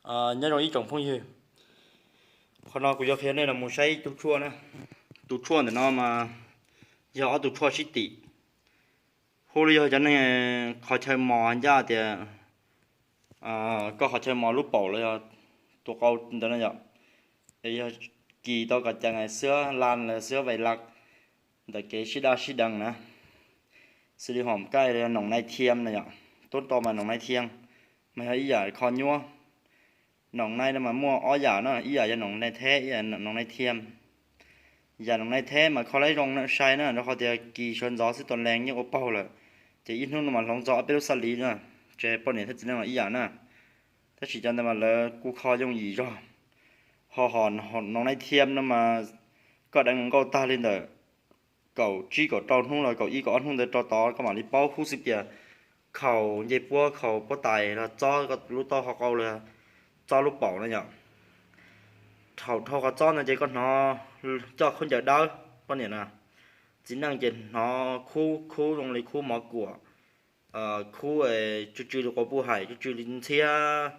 Nyob zoo ib tsoom phooj ywg, qhov no kuv yuav qhia nej los mus saib ib tug tshuaj na. Tus tshuaj ntawm no mas yog ob tug tshuaj sib tim. Hu li yog cov neeg qhov chaw mos ncaj tias koj qhov chaw mos lub paum los yog tus qau ntawd no yom, yog kis tau kom ceev xwab lan los xwab vais lak ntawm kev sib daj sib deev na, xws li hom kaij los yog noom nai thiam na yom. Tub rau mas noom nai thiam mas yog ib yam kho nyuab. Noom nai no mas muaj ob yam na, ib yam yog noom nai theb, ib yam noom nai thiam. Yam noom nai theb mas kho laib zoo na sai na, rau qhov tias kis sawv ntxov xwb tus lees yeej ua paug lawm, ces ib hnub no mas hloov txog ob peb lub xab li na, ces poj niam thiab txiv neej los ib yam na. Tab sis cov ntawd mas lawv kuj kho yooj yim zog. Ho hom noom nai thiam no mas koj deev nkauj tag li ntawm kaum tsib kaum rau hnub los kaum ib kaum ob hnub ntawd rau tod koj mam li paub hub xwb tias khaus ncej puab khaus puab tais los txob lub taub hau qau los txob lub paum na yom. Thaum dhau qhov txob no ces koj hnov coj khaub ncaws dawb, poj niam na, txiv neej ces hnov khub khub zoo li khub mov kuam, khub tsw tsw li quav puj haim, tsw tsw li ntxhiab,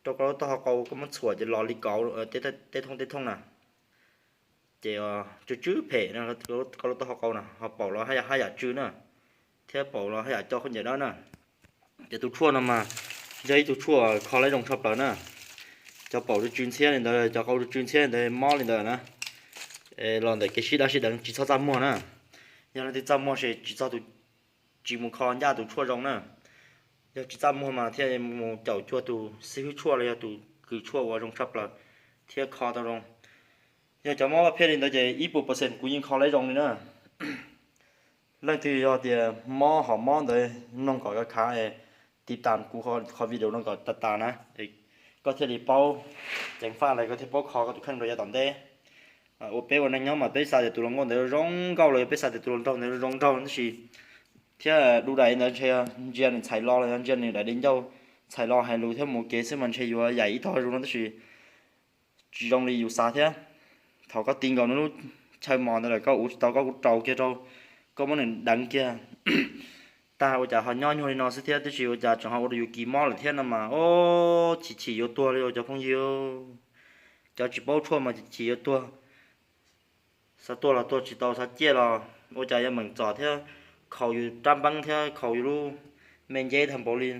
rau koj lub taub hau qau koj muab txhuam ces los li kauv, tej thooj tej thooj na. Ces tsw tsw phem koj lub taub hau qau na, ho paum los haj yam tsw na, thiab paum los haj yam coj khaub ncaws dawb na. Ces tus tshuaj no mas yog ib tug tshuaj kho laib zoo tshaj plaws na. Cov paum tsw tsw ntxhiab li ntawd, cov qau tsw tsw ntxhiab li ntawd, mob li ntawd na, los ntawm kev sib daj sib deev tsis txhob txaj muag na. Yog leej twg txaj muag ces tsis txog tus, tsis mus kho ncaj tus tshuaj zoo na. Yog tsis txaj muag mas thiaj mus caum cuag tus xib hwb tshuaj los yog tus kws tshuaj uas zoo tshaj plaws thiab kho tau zoo. Yog cov mob paj pheej li ntawd ces ib puas percent kuv yeej kho laib zoo li na. Leej twg yog tias mob hom mob ntawd mloog kom khav, tiv tas kuv qhov video no kom tas tas na, koj thiaj li paub ceev faj los koj thiaj paub kho koj tus kheej rau yav tom ntej. Ua peb ua neej nyob mas peb xav tias tus hluas nkauj ntawd zoo nkauj los yog peb xav tias tus hluas nraug ntawd zoo nraug tab sis thiab du dais ntawd ntshe ntsia nws txhais lo los yog ntsia nws daim di ncauj txhais lo hais lus thiab mus kev xwb mas ntshe yuav yaim ib tog zoo no tab sis tsis zoo li yus xav thiab. Thaum koj ti nkaus nws lub chaw mos ntawd lawm koj ua tsis tau koj kuj raus kiag rau, koj muab nws deev kiag tag ua cas ho nyob nyuag li no xwb thiab, tab sis ua cas tseem ho ua rau yus kis mob lawm thiab no mas, o, chim chim yuav tuag li os cov phooj ywg. Cov tsis paub tshuaj mas chim yuav tuag. Xav tuag los tuag tsis tau, xav ciaj los ua cas yuav meem txom thiab, khaus yus rab npeeb thiab khaus yus lub me nceb tag npaum li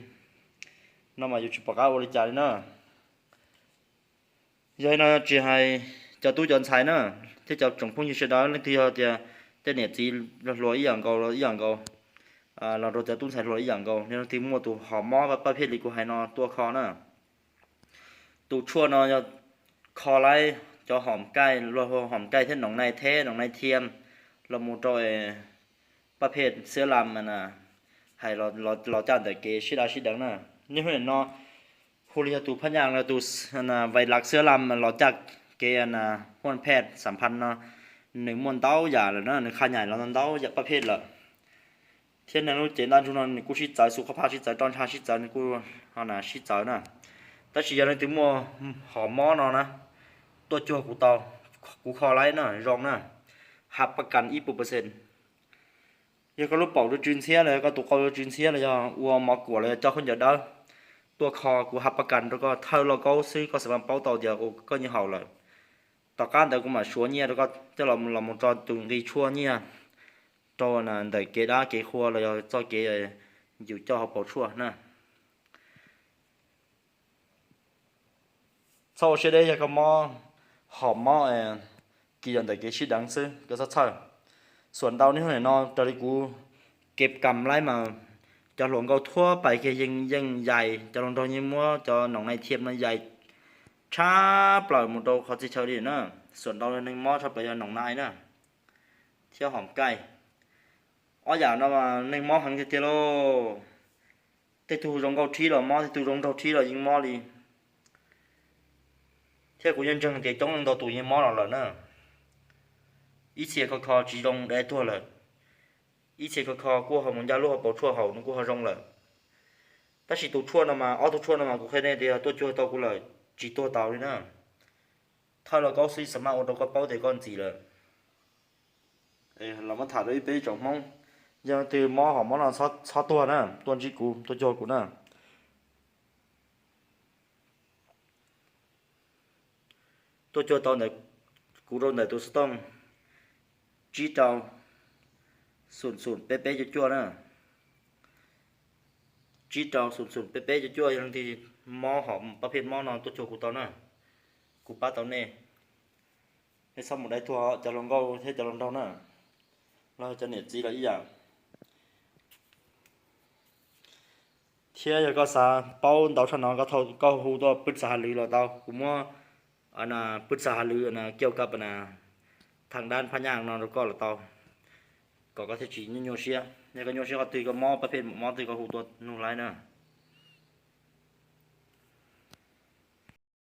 no mas yus tsis pom qab ua li cas li na. Yog li no tsis hais cov tub cov ntxhais na, thiab cov tsoom phooj ywg sawv daws, leej twg yog tias tej niam txiv hluas ib yam nkaus los ib yam nkaus, los rau cov tub ntxhais hluas ib yam nkaus, yog leej twg muaj tus hom mob paj pheej li kuv hais no tuaj kho na. Tus tshuaj no yog kho laib cov hom kaij, hom kaij thiab noom nai theb, noom nai thiam, los mus rau paj pheej xiab lam na, hais los caj ntawm kev sib daj sib deev na. Niaj hnub nim no hu li yog tus phab nyaj los tus vais lav xiab lam los caj kev huaj pheej xam phaj no, nws muaj ntau yam lawm na, nws qha nyaim los ntau yam paj pheej lawm. Thiab neeg lub cev ntaj ntsug no nws kuj sib txawv, xu qhov phaj sib txawv, roj ntsha sib txawv, nws kuj ho na sib txawv na. Tab sis yog leej twg muaj hom mob no na, tuaj cuag kuv tau, kuv kho laib na zoo na, hab paj kas ib puas percent. Yog koj lub paum tsw tsw ntxhiab los yog koj tus qau tsw tsw ntxhiab los yog ua mov kuam los yog coj khaub ncaws dawb, tuaj kho kuv hab paj kas rau koj thawj lauj kaub xwb koj xam maj paub tau tias ua koj yeej haum lawm. Tom qab ntawd kuv mam suav nyiaj rau koj coj los mus tso tus nqi tshuaj nyiaj rau ntawm kev dab kev qhua los yog txoj kev yus coj hauv paus tshuaj na. Txhob ua siab deb yog koj mob hom mob kis yog ntawm kev sib deev xwb koj txhob txhawj. Xuam ntau niaj hnub nim no raws li kuv kev kam laib mas cov hluas nkauj thuab pais kiag yeej yeej yais, cov hluas nraug yeej muab cov noom nai thiam no yais tshaj plaws mus rau qhov txhia chaw li na. Xuam ntau neeg mob tshaj plaws yog noom nai na, thiab hom kaij. Ob yam no mas neeg mob heev tiag tiag lauj. Tej tug zoo nkauj thib los mob, tej tug zoo nraug thib los yeej mob li. Thiab kuv yeej ntseeg tias coob leej ntau tus yeej mob los lawm na. Ib txhia kho kho tsis zoo dai tuag lawm, ib txhia kho kho kuj ho mus ncaj lub hauv paus tshuaj haus nws kuj ho zoo lawm. Tab sis tus tshuaj no mas, ob tug tshuaj no mas kuv qhia nej tias tuaj cuag tau kuv lawm tsis tuag tau li na. Thawj lauj kaub xwb xam maj ua rau koj paub tias koj ntxim lawm. Los muab tham rau ib peb tsoom Hmoob, yog twg mob hom mob no txhob tuag na, tuaj ntsib kuv, tuaj cuag kuv na. Tuaj cuag tau ntawm, kuv rau ntawm tus xov tooj tsib rau xoom xoom peb peb cuaj cuaj na. Tsib rau xoom xoom peb peb cuaj cuaj, yog leej twg mob hom pab phej mob no tuaj cuag kuv tau na, kuv pab tau nej. Nej txhob mus dai tuag cov hluas nkauj thiab cov hluas nraug na, los cov niam txiv los ib yam. Thiab yog koj xav paub ntau tshaj no, koj hu tuaj pw txag has lwm los tau, kuv muab pw txag has lwm kiau kab thaj dab phab nyaj no rau koj los tau, kom koj thiaj tsis nyuaj nyuaj siab. Yog koj nyuaj siab qhov twg, koj mob pab phej mob twg, koj hu tuaj nug laib na.